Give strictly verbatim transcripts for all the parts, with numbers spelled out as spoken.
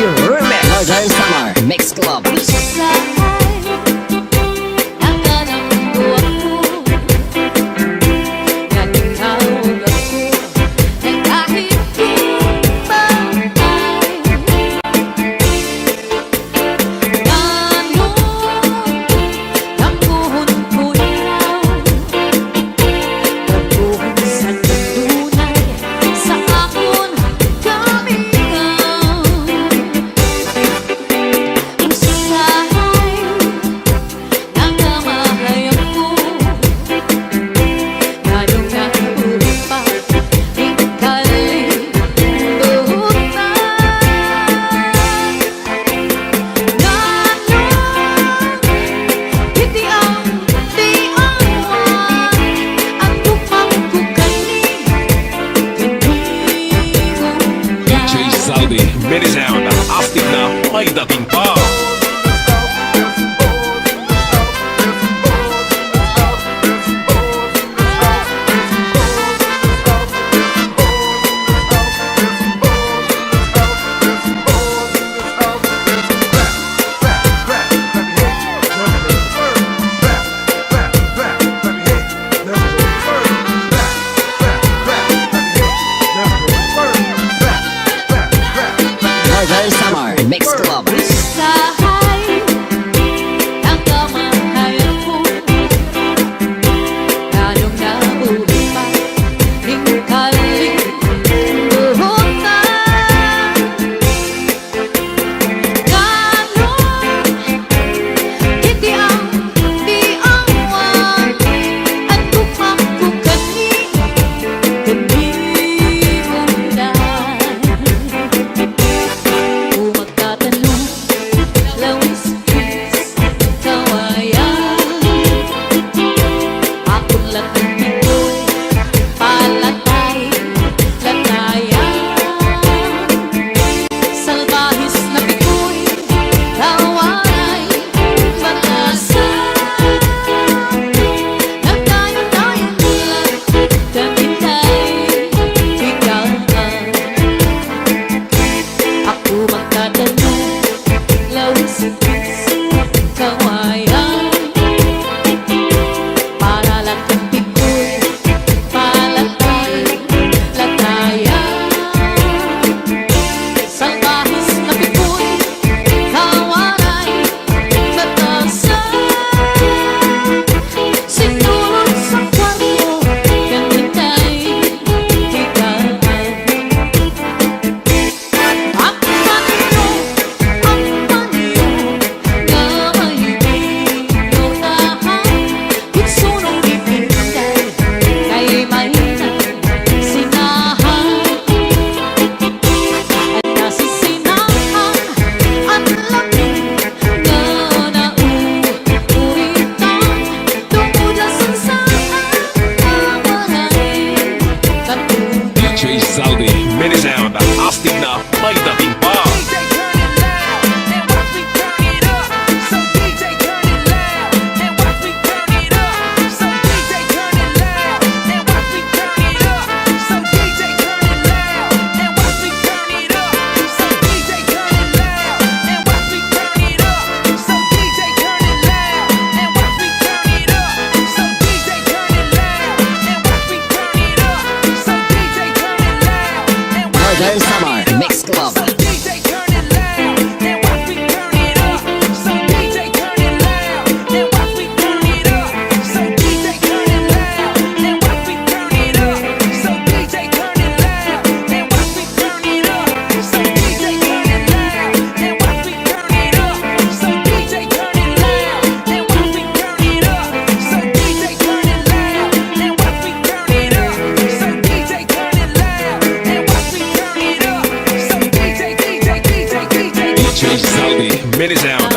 Remix. Northern Samar Mix Club. D J Zaldi, Mini Sound, astig na, may dating pa. Northern Samar Mix Club. D J Zaldi, Mini Sound, astig na, may dating pa. Northern Samar Mix Club. D J Zaldi, Mini Sound.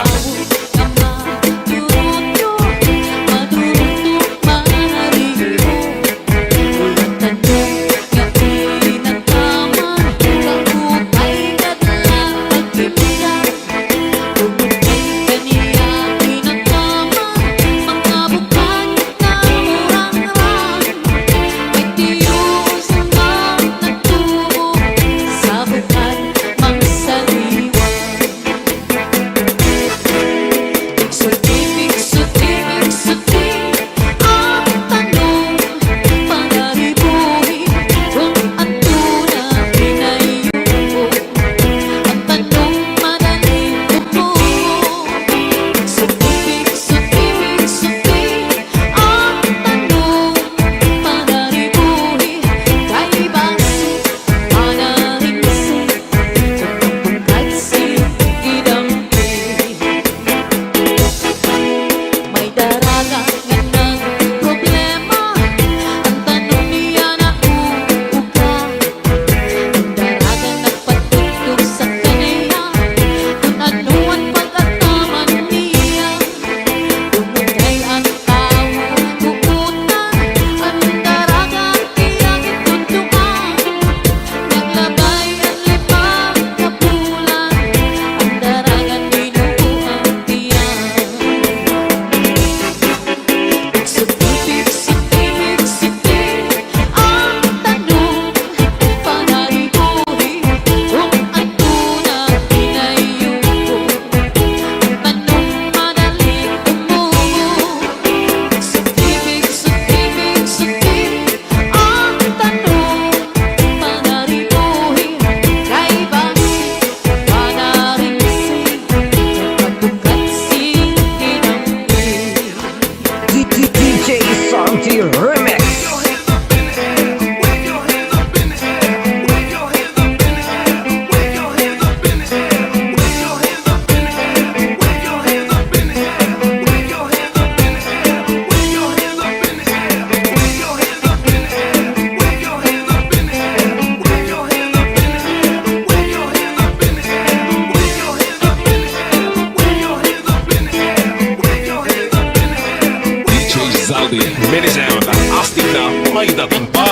Mini Sound, astig na may dating pa.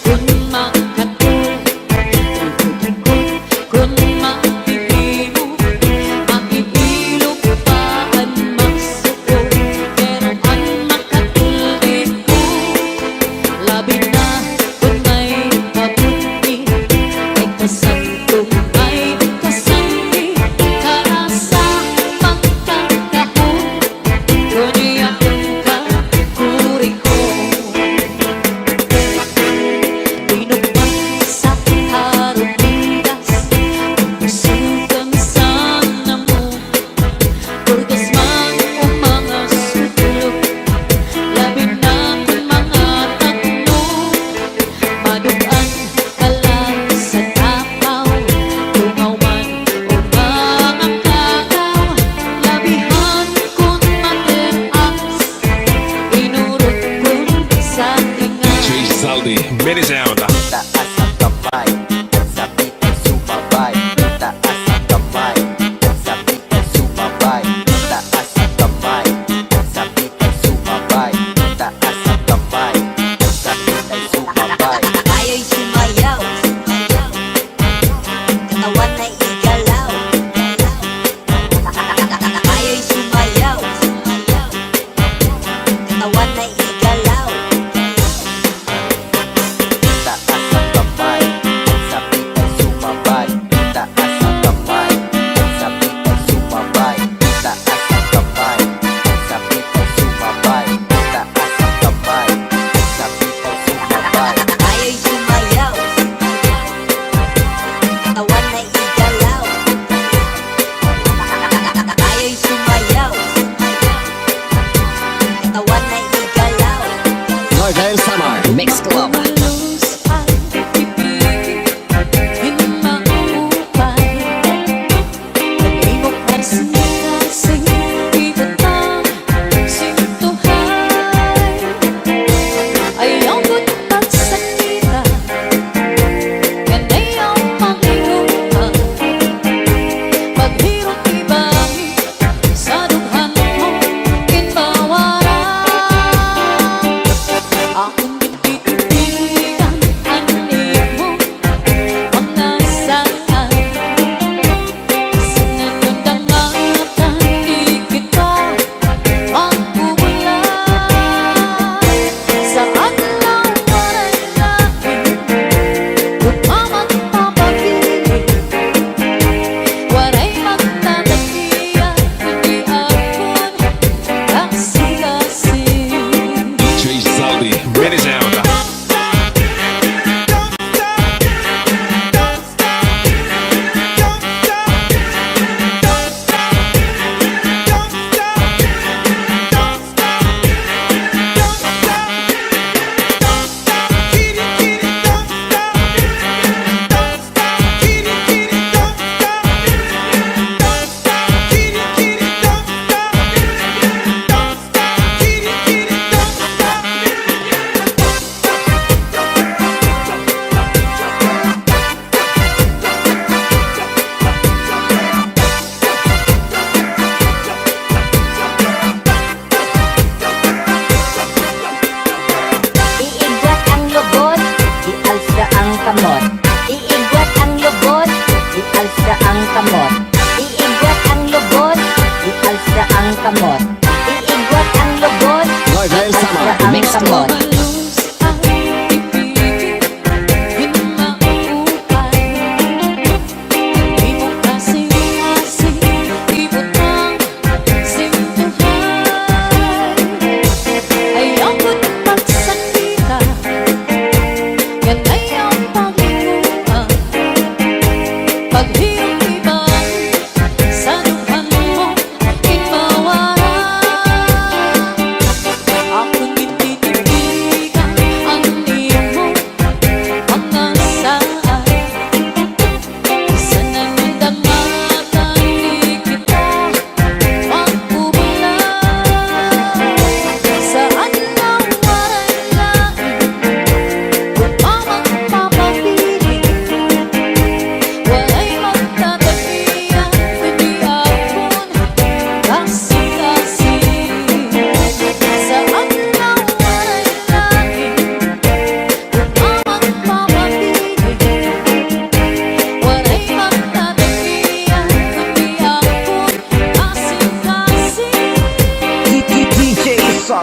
Kun makatul-, kun mahihimo, mahiilog pa an masukol, pero an makatul-, di ko, labi na kun may kabunyi, ay kasantong may kasandi, karasa, pagkakahon, Kunya ka, kuri ko. Tinupad sa harubidas, sukan sa namo. Kurgas man o mga sutlo, labi na kun mga tatlo. Madug-an Kalag sa tapaw, tungaw man o mga kakaw, labihan kun matias, inurot kun sa tinga. D J Zaldy, Mini Sound. Taas ang kamay, at sabik ay sumabay. Taas ang kamay, at sabik ay sumabay. Taas ang kamay, at sabik ay sumabay. Taas ang kamay, at sabik ay sumabay. Tayo'y sumayaw. Katawan ay igalaw. Tayo'y sumayaw. Katawan ay igalaw. Taas ang kamay, at sabik ay sumabay. Taas ang kamay, at sabik ay sumabay. Taas ang kamay, at sabik ay sumabay. Taas ang kamay, at sabik ay sumabay. Tayo'y sumayaw. Katawan ay igalaw. Tayo'y sumayaw. Katawan ay igalaw. Northern Samar Mix Club. Sa dughan mo ginbawaran, akon gintitigan an imo mga saan. Sa ngayon, dangan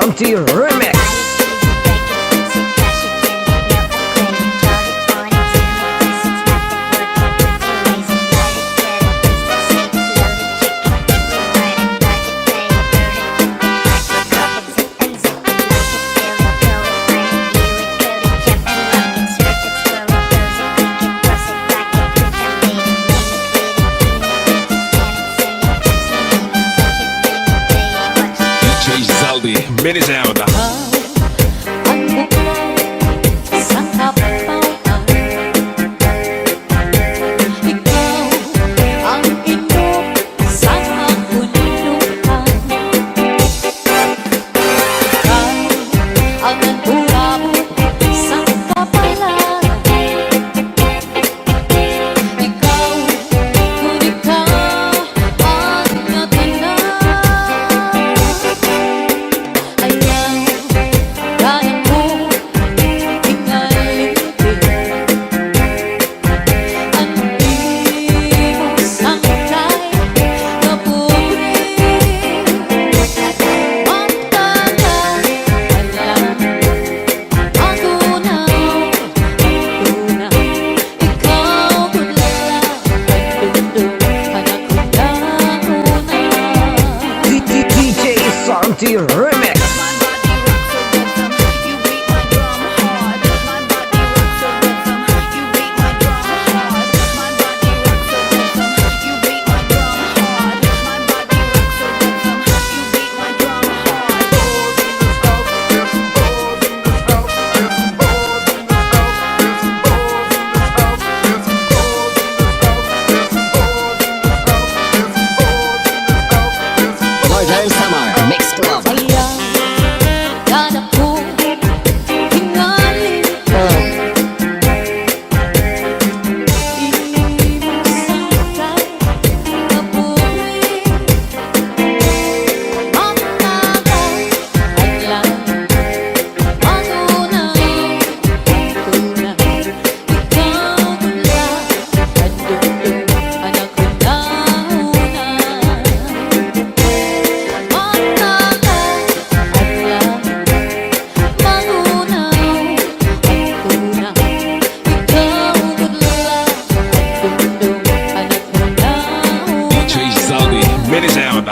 Auntie Remix. D J Zaldi, Mini Sound. D J Santi Remix. Border Samar Mix Club. D J Zaldi, Mini Sound.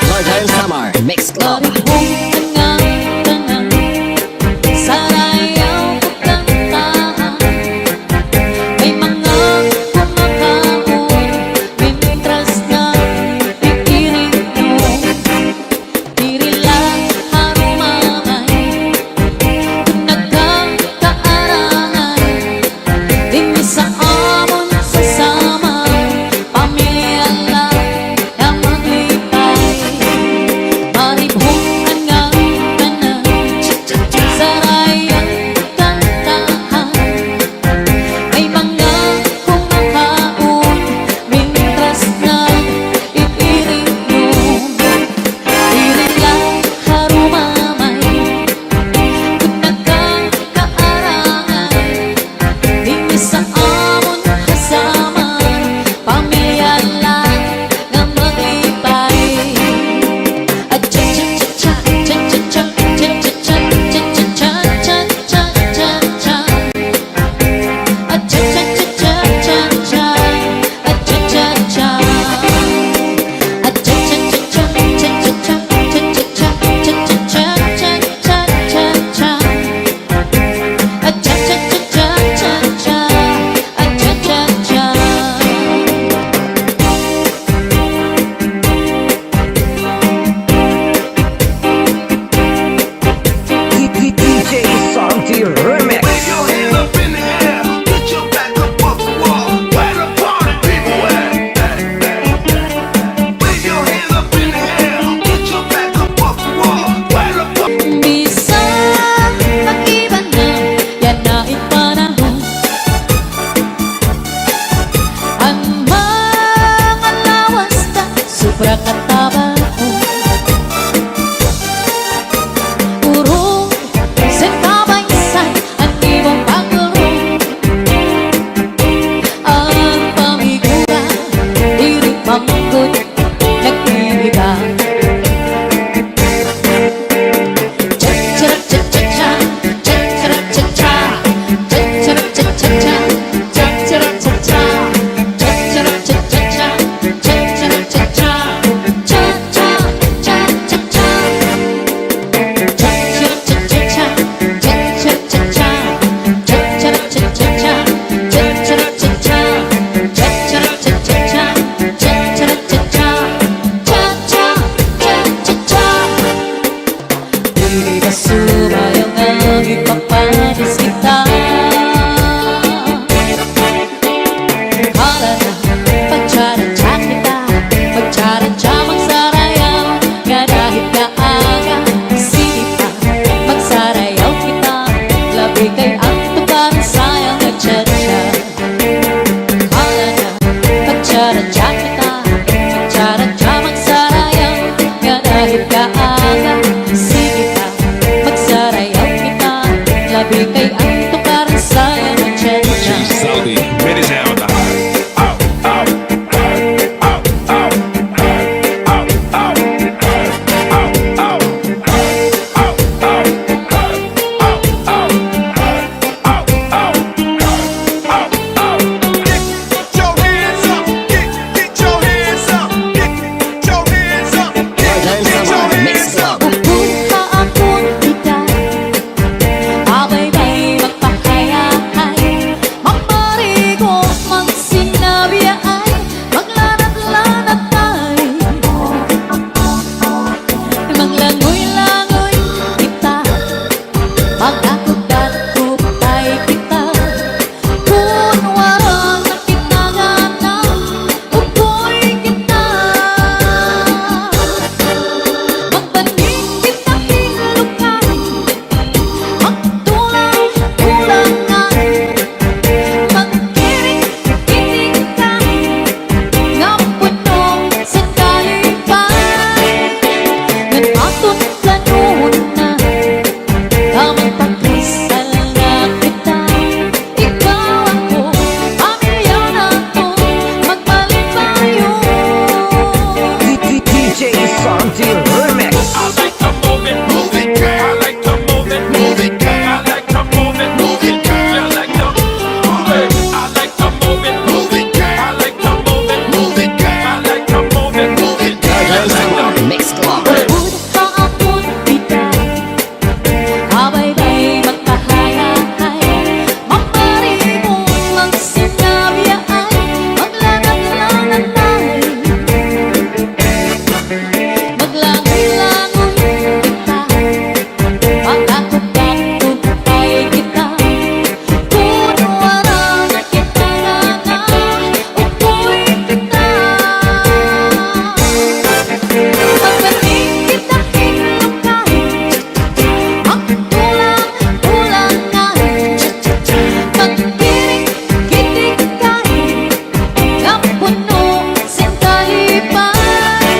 Northern Samar Mix Club. Kaaga, sige pa, magsarayaw kita, labi kay an tukar sa imo tiyan. D J Saldi, ready now. Upod ha akon edad, abaybay magpahayahay, mamarigo, magsinabiyaay, maglanat-lanatay, maglangoy-langoy kita. Magdakop-dakop ay kita, kun waray na kita gana, ukoy kita. Magbanig kita hin lukay, magtulang-tulangan, magkiring-kiring ka, nga puno sin kalipay, ngan aton kanunay. Kami pakasal na kita, ikaw ako, pamilya naton, magmalipayon. D J Santi Remix. I like to move it, move it, girl. I like to move it, move it, girl. I like to move it, move it, girl. I like to move it, move it, girl. I like to move it, move it, girl. I like to move it, move it, girl. I like to move it, move it, girl. Mix Club. Upod ha akon edad, abaybay magpahayahay, mamarigo, magsinabiyaay, maglanat-lanatay, maglangoy-langoy kita, magdakop-dakop ay kita. Kun waray na kita gana, ukoy kita. Magbanig kita hin lukay, magtulang-tulangan, magkiring-kiring kay, nga puno sin kalipay.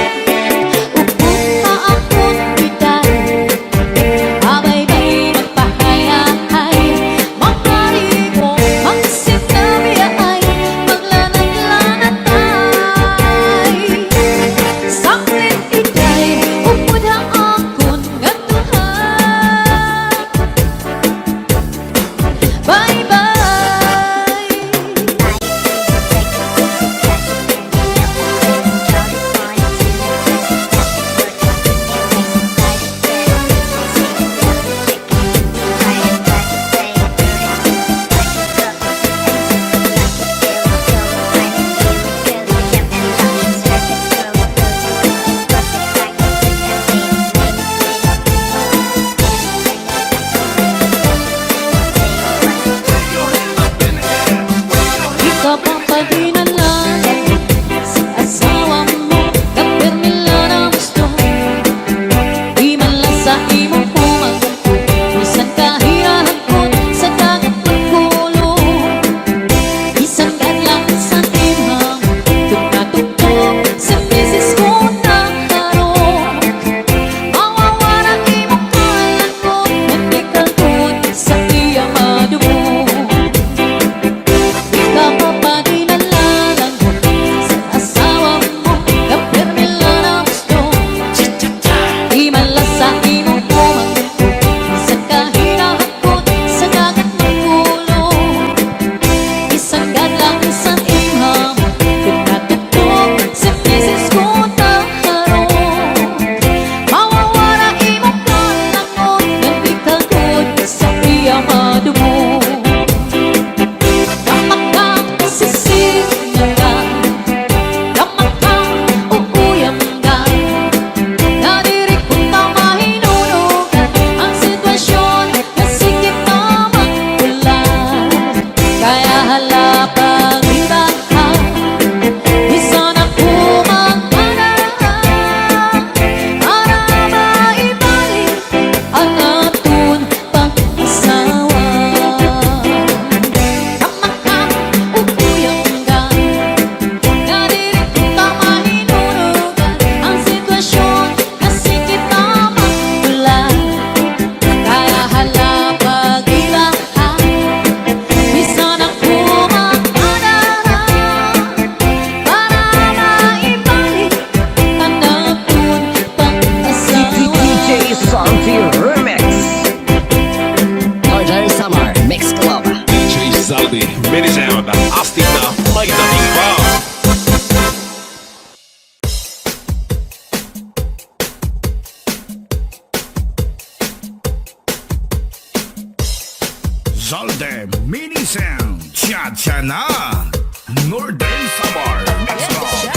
Upod ha akon edad, abaybay magpahayahay, magmarigo, magsinabiyaay, maglanat-lanatay. Sanglit iday, upod ha akon nga tuha. Bye-bye. Ikaw pa, paghinalala sa asawa mo, nga pirmi la an gusto. Di man la sa imo humag, bisan kahirahagkon sa dagat magkulong. Isang kadlak sa imong pagkatugtog sa misis ko na karon. Mawawara imo kalangot, nagtikangkot sa iya madumog. Ikaw pa, paghinalala sa asawa mo, nga pirmi la an gusto. Di man la sa imo Zalde Mini Sound, Cha-Cha Na, Northern Samar. Let's go.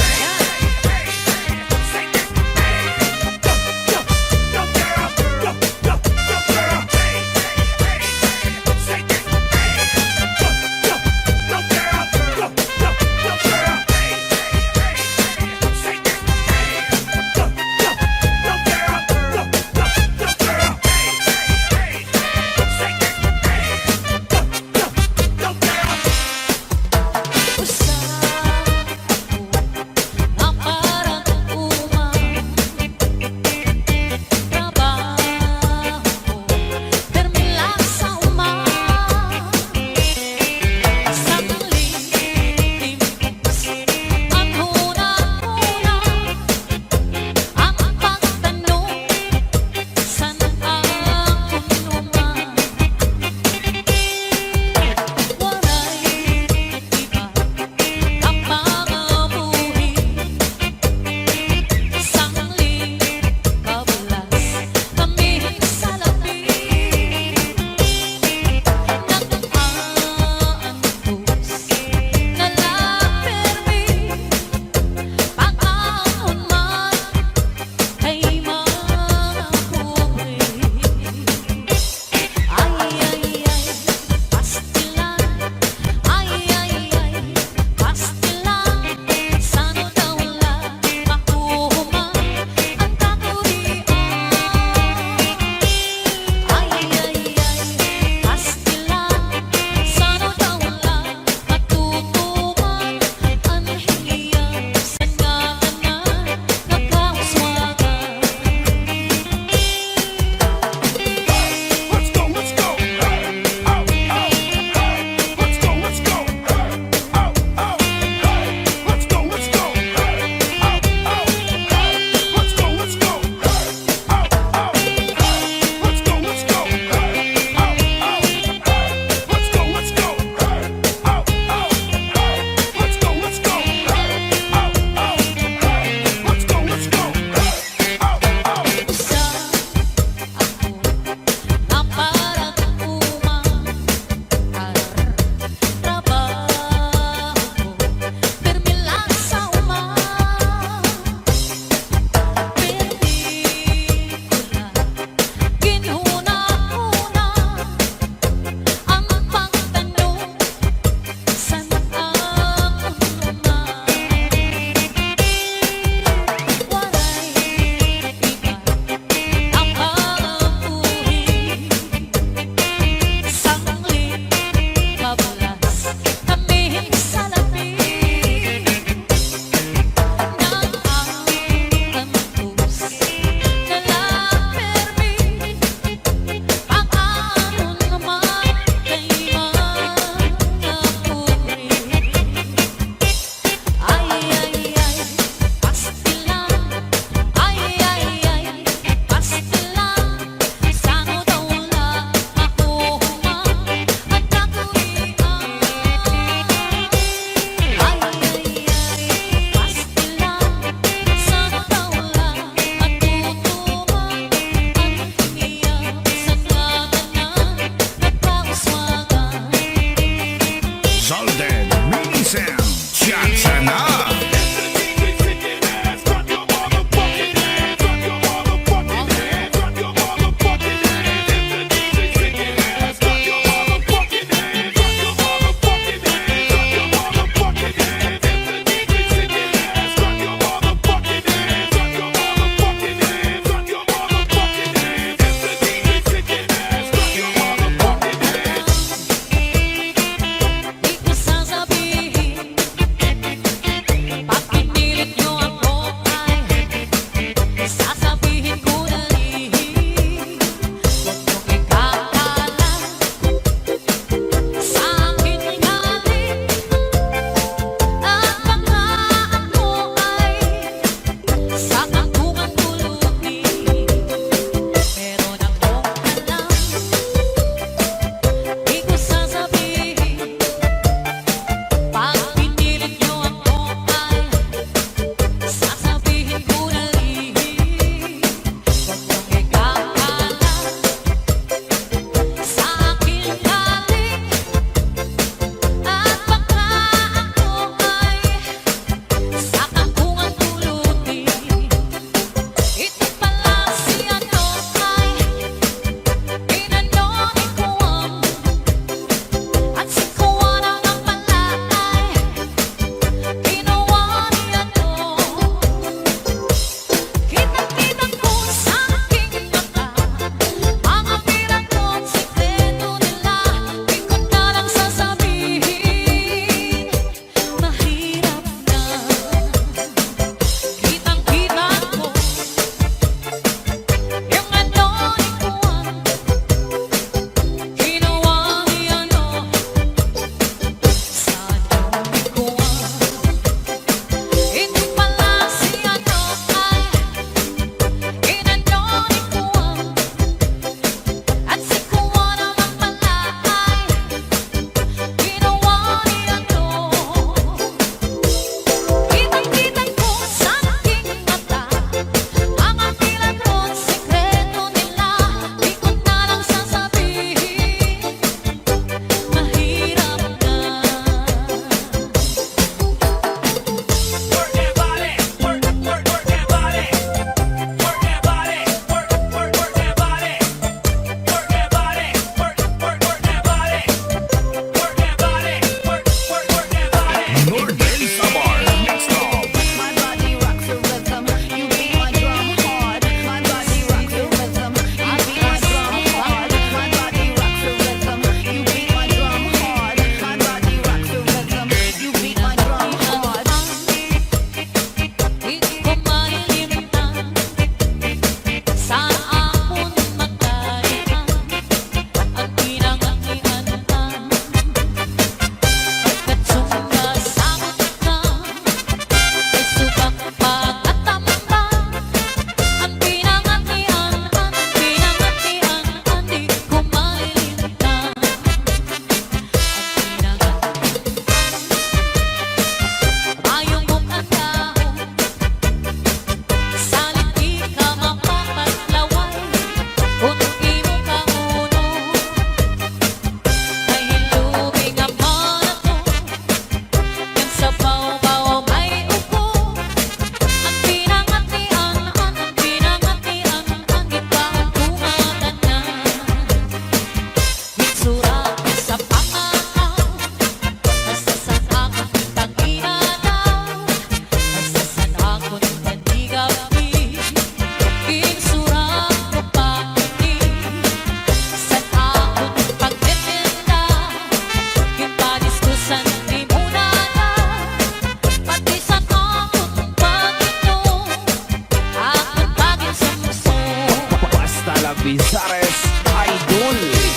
Pisares Idol.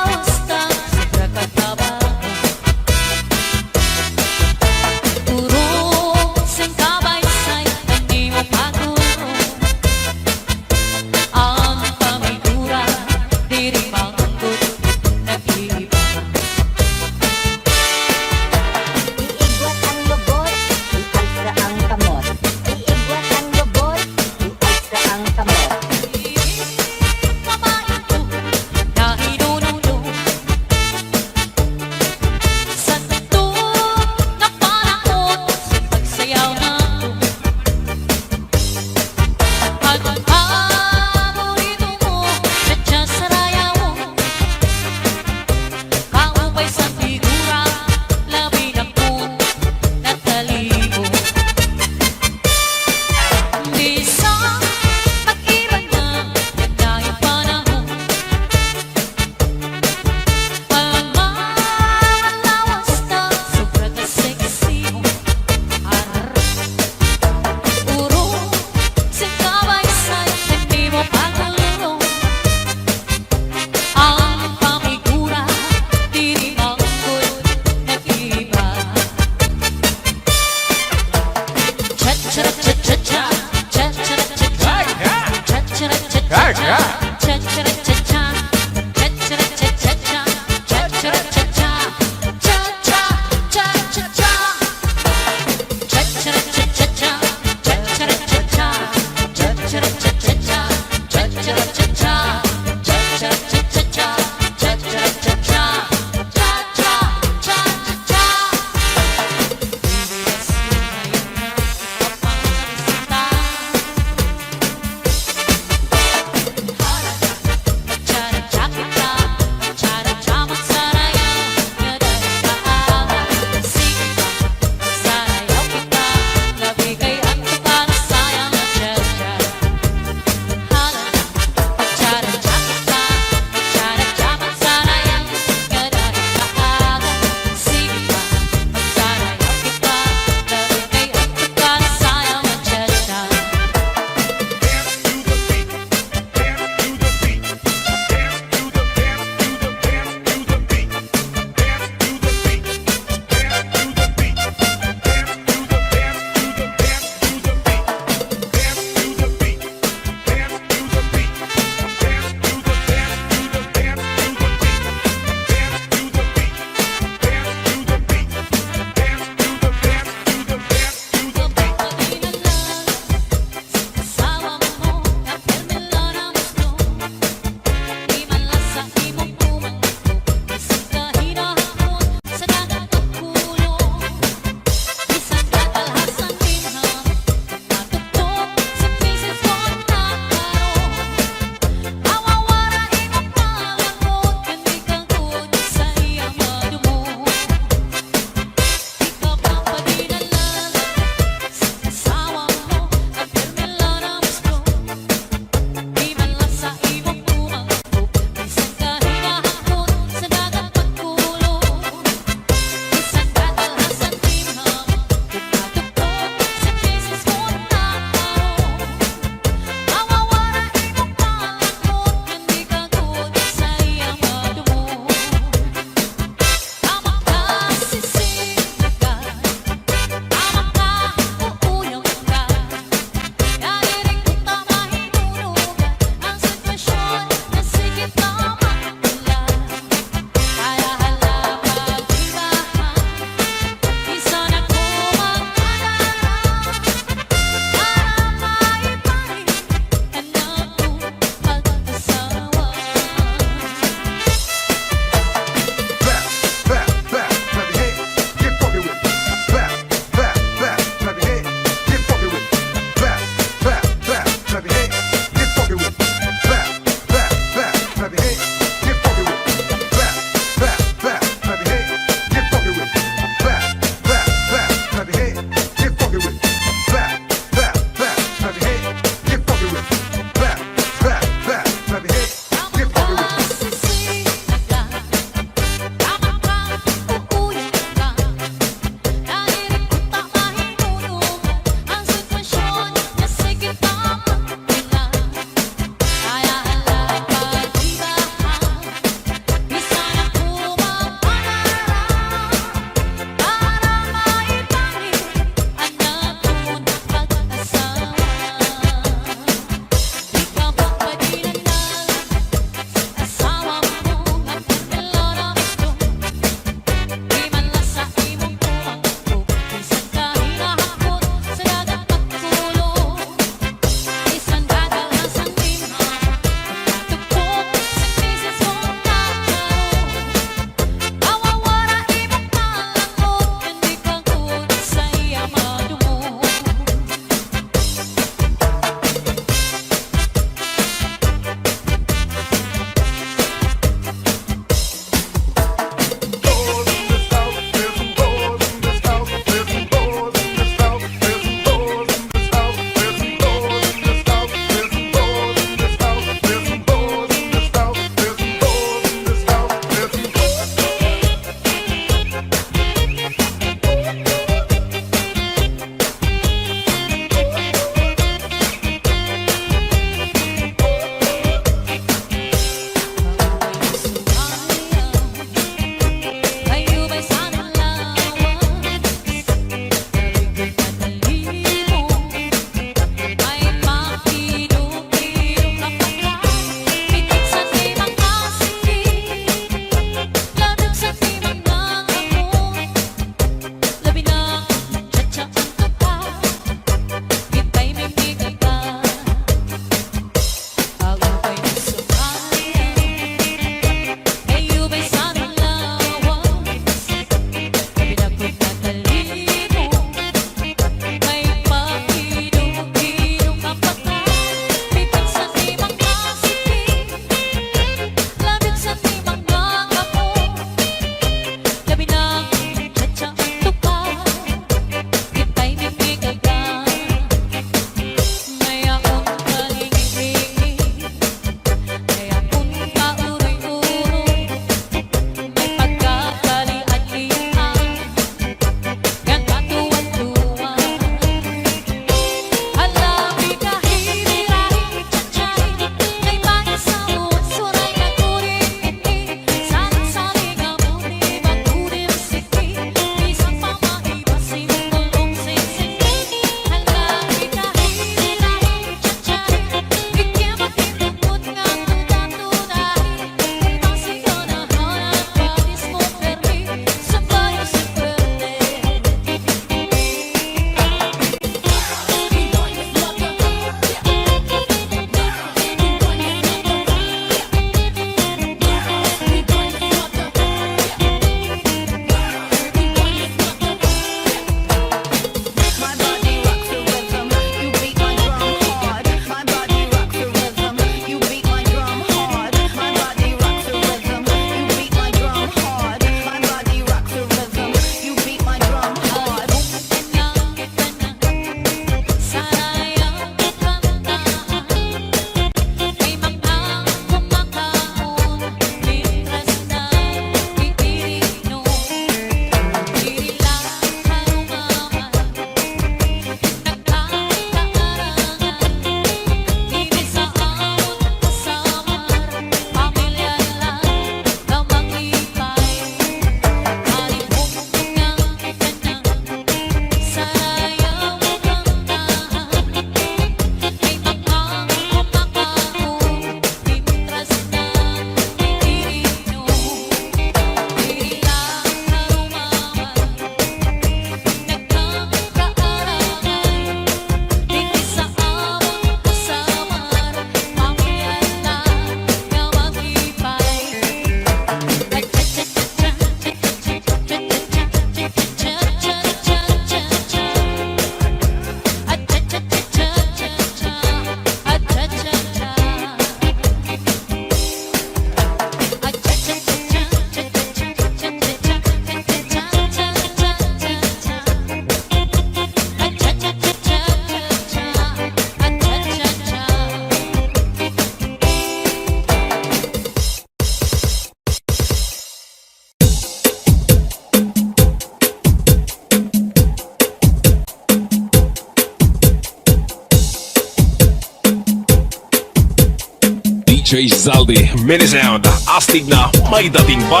J Zaldi, Mini Sound, astig na, may dating pa.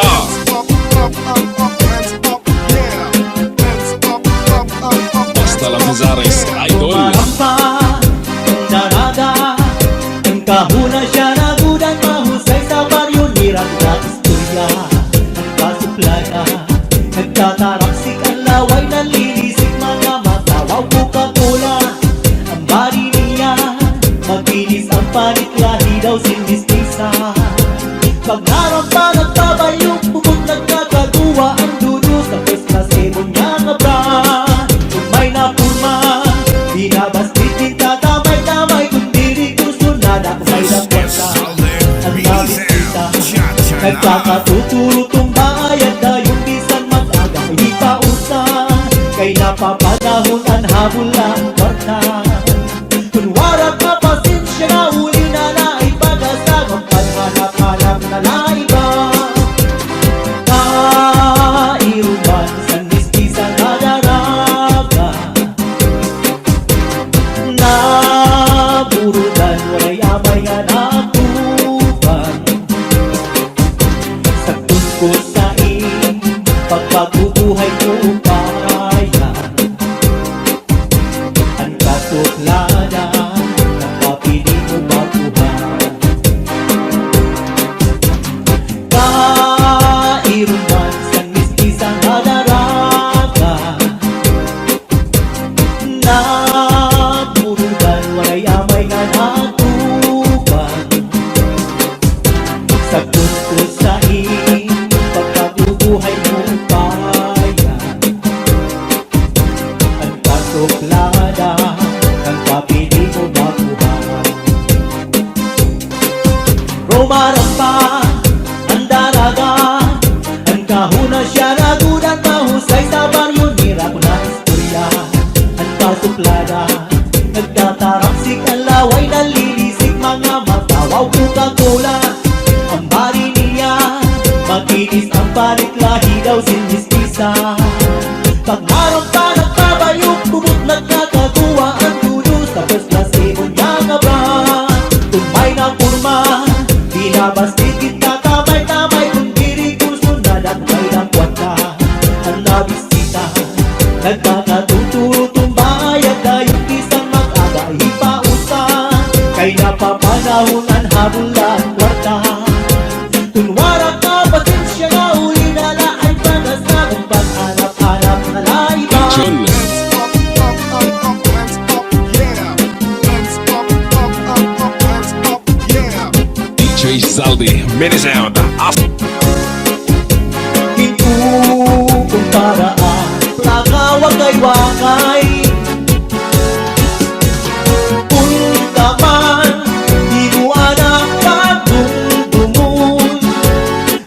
Basta La Pizares, idol. Marampa, an daraga, an kahuna siya nagudan, mahusay sa baryo, nira na istorya, an kasuplada, nagtataramsik an laway, nanlilisik mga mata, wow, Coca-Cola. An body niya, makinis an panit, lahi daw sin mistisa. Pag narampa, nagbabayog, bukod nagkakaguwa, an dudu sa first class, ebon niya nga bra. Kun may napurma, binabastit, gintatamay-tamay, kun diri kursunada, kun may dakwat na. An nabisita, nagkakatuturo, tumbayad, dayon bisan mag-aga, di pa usa, kay napapanahon an habol la an kwarta. Kun waray ka pasensya na, uli na la ay pag-asa, magpanhanap-hanap na la iba. Kairuman san mistisa nga daraga, naburudan, waray amay nga natuban. Sa tungkol sa im pagpagubuhay ko, upayan. An kasuplada, napapili mo baguhan. Kairuman san mistisa nga daraga, naburudan, waray amay nga natuban. Sa tungkol sa im pagpagubuhay ko, upayan. An kasuplada, an papili mo baguhan. Rumarampa an daraga, an kahuna siya nagudan, mahusay sa baryo, nira na istorya, an kasuplada, nagtataramsik an laway, nanlilisik mga mata, wow, Coca-Cola. An body niya, makinis an panit, lahi daw sin mistisa. Pag narampa, nagbabayog, bukod nagkakaguwa, an dudu sa first class, ebon niya nga bra. Kun may napurma, binabastit, gintatamay-tamay, kun diri kursunada, kun may dakwat na. An nabisita, nagkakatuturo, tumbayad, dayon bisan mag-aga, ipausa, kay napapanahon an habol la an kwarta. Kun waray ka pasensya na, uli na la ay pag-asa, magpanhanap-hanap na la iba. Jun. D J Zaldi, Mini Sound. Ginkukumpara an pagkawakay-wakay. Unta man, di mo anak pagdumdumon.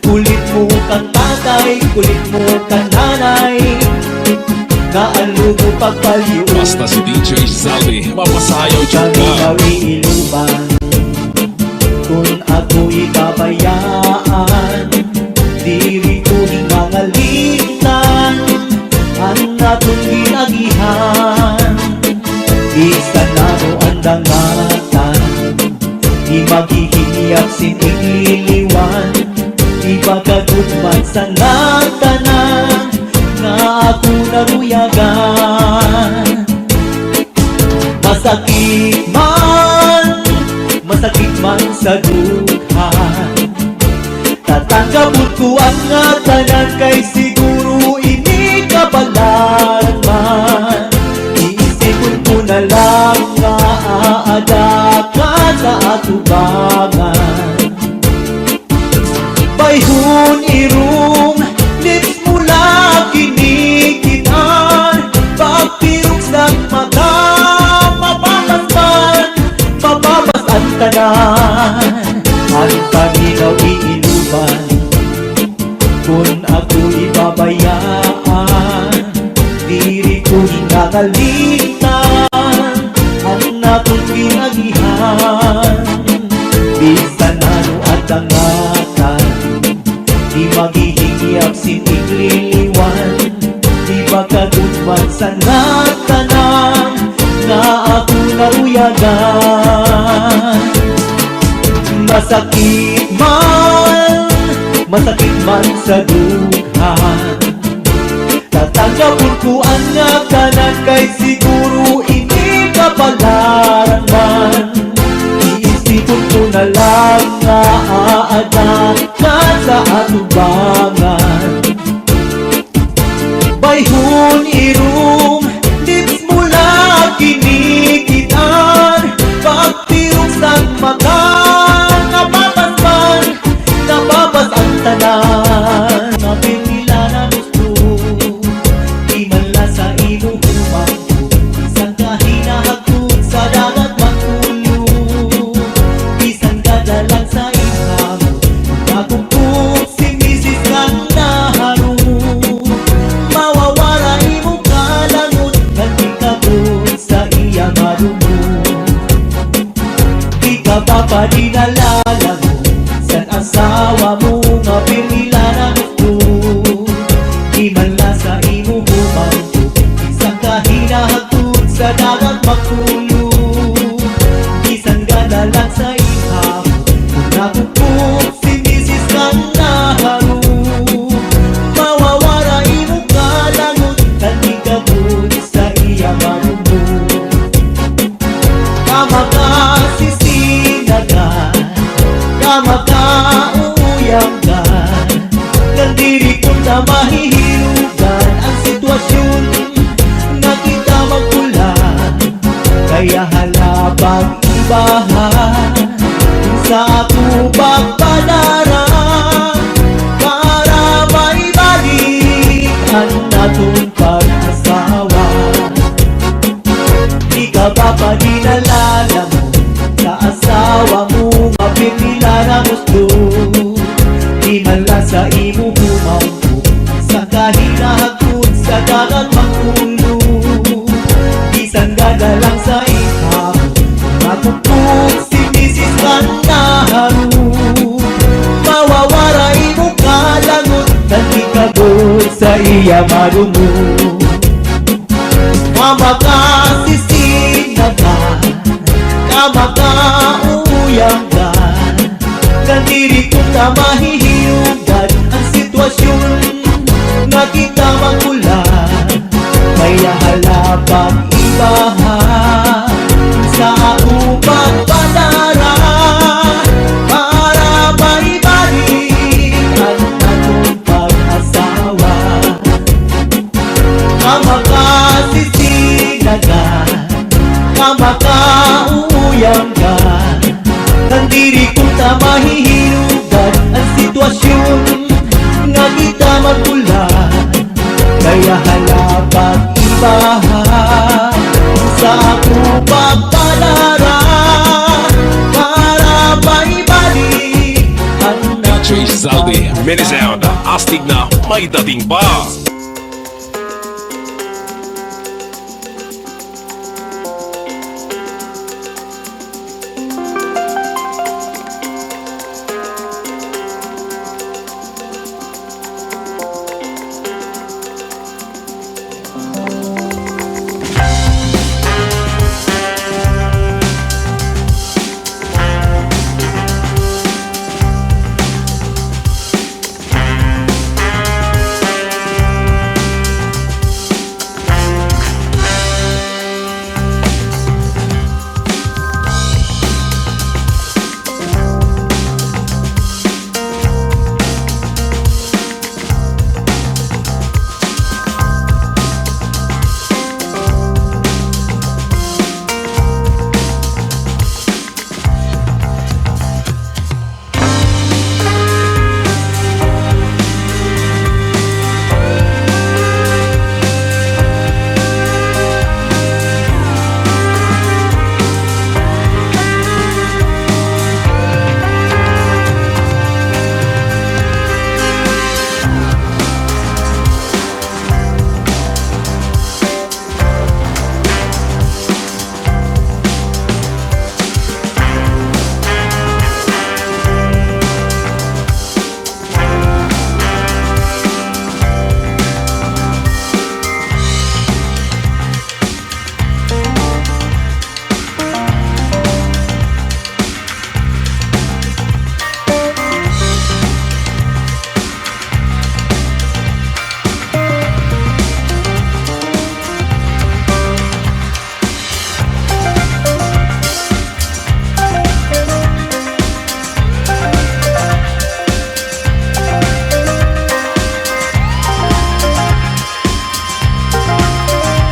Kulit mo kan tatay, kulit mo kan nanay. Nga an lugo pagpalyo. Basta si D J Zaldi, mapasayaw jud ka. Kami daw iiluban. Kun ako ibabayaan, diri ko hingangalimtan an aton gin-agihan. Bisan ano an dangatan, di maghihinyap sin igliliwan. Iba ka gud man sa ngatanan nga ako naruyagan. Masakit man, masakit man sa dughan. Tatanggapon ko an ngatanan kay siguro ini kabalaan man. Iisipon ko na lang nga aada ka sa atubangan. Bayhon irong lips mo la kinikit-an, pagtirog sa mata, mapapas-an, mapapas-an tanan. An paminaw iiluban, kun ako ibabayaan, diri ko hingangalimtan an aton gin-agihan. Bisan ano an dangatan, di maghihinyap sin igliliwan. Iba ka gud man sa ngatanan nga ako naruyagan. Mas Sakit man, masakit man sa dughan. Tatanggapon ko an ngatanan kay siguro ini kapalaran man. Iisipon ko na lang nga aada na sa atubangan. Bayhon irom, lips mo la kinikit-an. Pagtirok san mata, nababas man, nababas an tanan. Nga pirmi la an gusto, di man la sa imo humangko. Bisan ka hinahagkod sa dagat magkulog, bisan gada lang sa imo hamot, nakupkop si misis kan naharong. Mawawara imo kalangot, ngan di ka buot sa iya madumog. Di ka ba pa dinalalangon san asawa mo nga pirmi la an gusto? Di man la sa imo humangko, bisan ka hinahagkod sa dagat magkulog, bisan gada lang sa imo hamot, nakupkop si misis kan naharong. Mawawara imo kalangot, ngan di ka buot sa iya madumog. Kamakasisinagan, kamakauuyanggan, ngan diri kunta mahihirugan an sitwasyon nga kita magkulang. Kaya hala pag-ibaha sa ato pagpadara para maibalik an aton pag-asawa. Di ka ba pa dinalalangon sa asawa mo nga pirmi la an gusto? Di man la sa imo humangko, bisan ka hinahagkod sa dagat magkulog, bisan gada lang sa imo hamot, nakupkop si misis kan naharong. Mawawara imo kalangot, ngan di ka buot sa iya madumog. Kamakasisinagan, kamakauuyanggan, ngan diri kunta mahihirugan an sitwasyon nga kita magkulang. Kaya hala pag-ibaha sa ato pagpadara para maibalik an aton pag-asawa. Kamakasisinagan, kamakauuyanggan, ngan diri kunta mahihirugan an sitwasyon nga kita magkulang. Kaya hala pag-ibaha sa ato pagpadara para maibalik an D J Zaldi, Mini Sound, astig na, may dating pa.